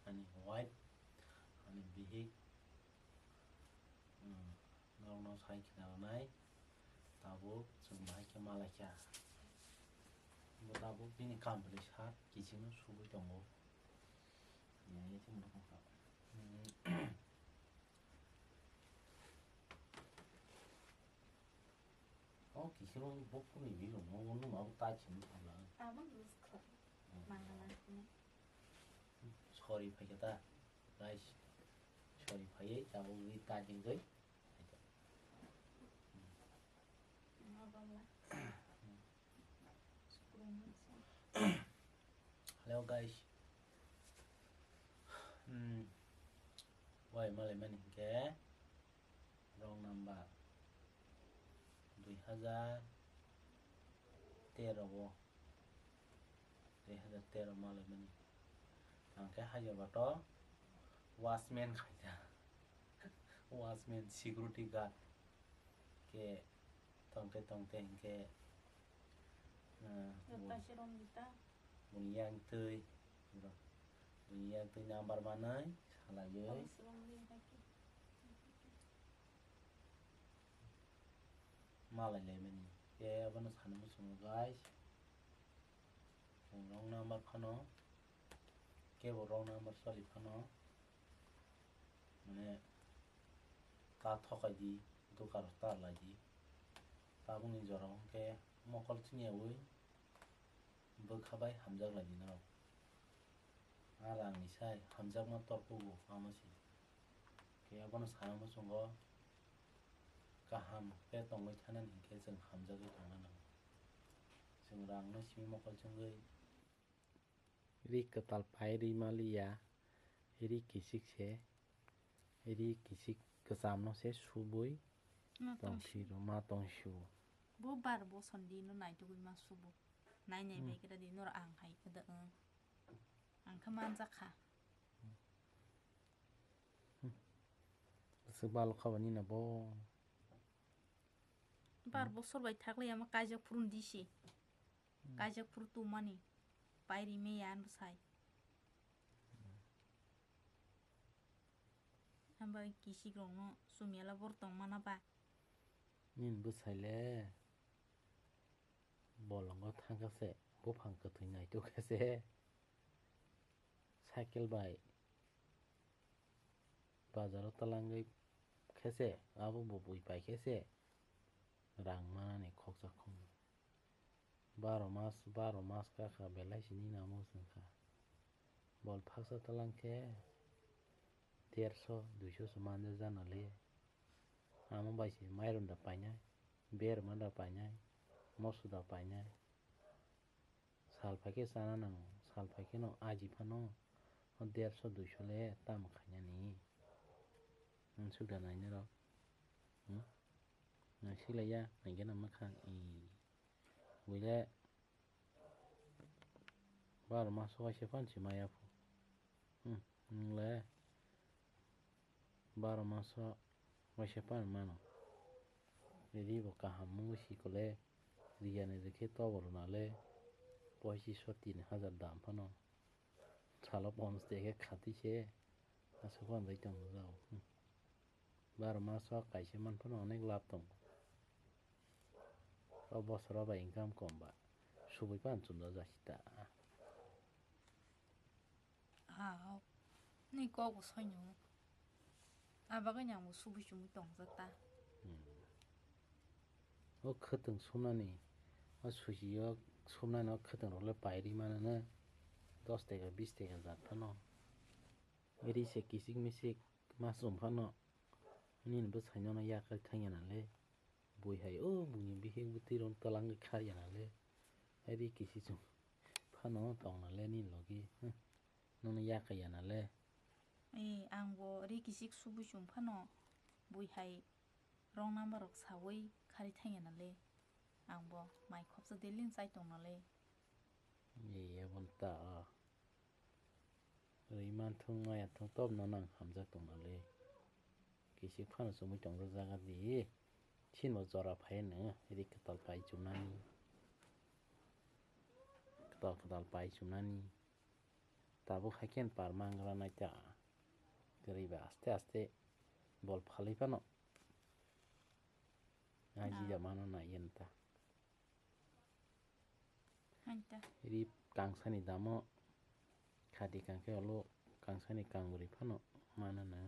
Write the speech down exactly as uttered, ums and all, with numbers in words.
Ani wife, ani bihik, hmm, norokno sai khna rwnai. Tabuk chwng bahai khe malaikha. Bo tabuk bini company sat kiching no sugwi tongo. Ani tei motokha. Hmm. O kisiro bokuni biro no, no ma ta chini phala. Abo use kha. Hmm. Mangala kuni. Sorry phaikha ta, guys. Sorry phaiye, tabuk ri ta jingoi. Mangala. Hello guys. Hmm. Wai malai mani hinkhe. Wrong number. Dui hajar tero o. Dui hajar tero malai mani. Ang khe hajar bato watchman khaijak. Watchman, security guard. Khe tongte tongte hinkhe, uh, Joto bo-, sirong dita. Boni yang twi, bro. Boni yang twi number manwi salaiwi. Koi sirong di haki. Malai laimani. Khe abono sana muchungo, guys. Wrong number phano. Kebo wrong number choli phano. Mane, ta thokai di, duka rok ta lai di. Tabukni jora hwnkhe mokol chini yaui bwkha bai hamjak lai di norok. A rangni sai hamjakma torkugo amo se. Khe abono sana muchungo kaham khe tongwi thanani hinkhe chwng hamjagwi tongna nango. Chwng rangno simi mokol chwngwi. Ri kwtal pai ri maliya, ri kisik se, ri kisik kwcham no se subui Ma tong tong si si. Ro, ma tong si o. Bo bar bo sondi no naitugwi ma subo. Nai nai Hmm. bai khe da di nor ang hai khe da, ang khe manjak kha. Swk balo kha bo nini bo. Bar bosor bai thakle ama kaijak phuru disi. Hmm. Kaijak phuru tumani. Pai ri me ya bwsai. Amba kisik rokno sumyala bor tong mana ba. Nini bwsai le bolongo thang kha se, buphang kwthwi naituk kha se. Cycle bai bazaro twlangwi khe se, abo bo bui pai khe se rang manani khoksa khoknwi. Baro mas, baro mas kakha belai sini namo swngkha. Bol phaksa twlang khe derso, duiso se manja jana le. Amo bai se mairum da painai, berma da painai, moso da painai. Sal phai khe chana nango, sal phai khe no aji phano o derso duiso le tamo khainani. Nwng suk da nainai rok. Hmm? Nwng silaiya, naikhe no mwkhang. Ee. Buile baro maso waisa phano se maya phu. Hmm, nwng le baro maso waisa phano mano. Riri bo kaham wngwi sikole, riyani rikhe tobo rwnale pochiso tin hajar dam phano. Salo ponchash teke khati se aswk phan bai tongo jao. Hmm. Baro maso kaisa man phano onek lab tongo. O bosoro bai income kom ba. Subui phan chumjak jasi ta. Ha, ni kok bo soino. Abagwi ni ang bo subui chumui tongjak ta. Hmm. O khwtwng sumnani, o suchi o sumnani o khwtwng rok le pairi mano no. Dos teka, bis teka jat phano. Ri se kisik misik ma chum phano. Nini bwsai nono yakar thangya nale. Bui hai o buini bihik bwtwi rok twlangwi kharya nale. Ri kisik chum phano tongna le nini logi. Huh. Nono yakar ya nale. Ee, ang bo ri kisik subui chum phano bui hai wrong number rok saui khari thangya nale. Ang bo mai khopsa daily chai tong nale. Ee, aboni ta o. Rwi manthung maya thung tobno nang hamjak tong nale. Kisik phano chumui tongjak jaga di. Chini bo jora phai no ri kwtal pai chumnani. Kwtal kwtal pai chumnani. Tabuk hai khe par mangra nai ta. Kwrwi ba aste aste bol phalwi phano. Ajida mano na yen ta. Hain ta. Ri kangsani damo khadi kangkhe olo kangsani kangbrwi phano mano na.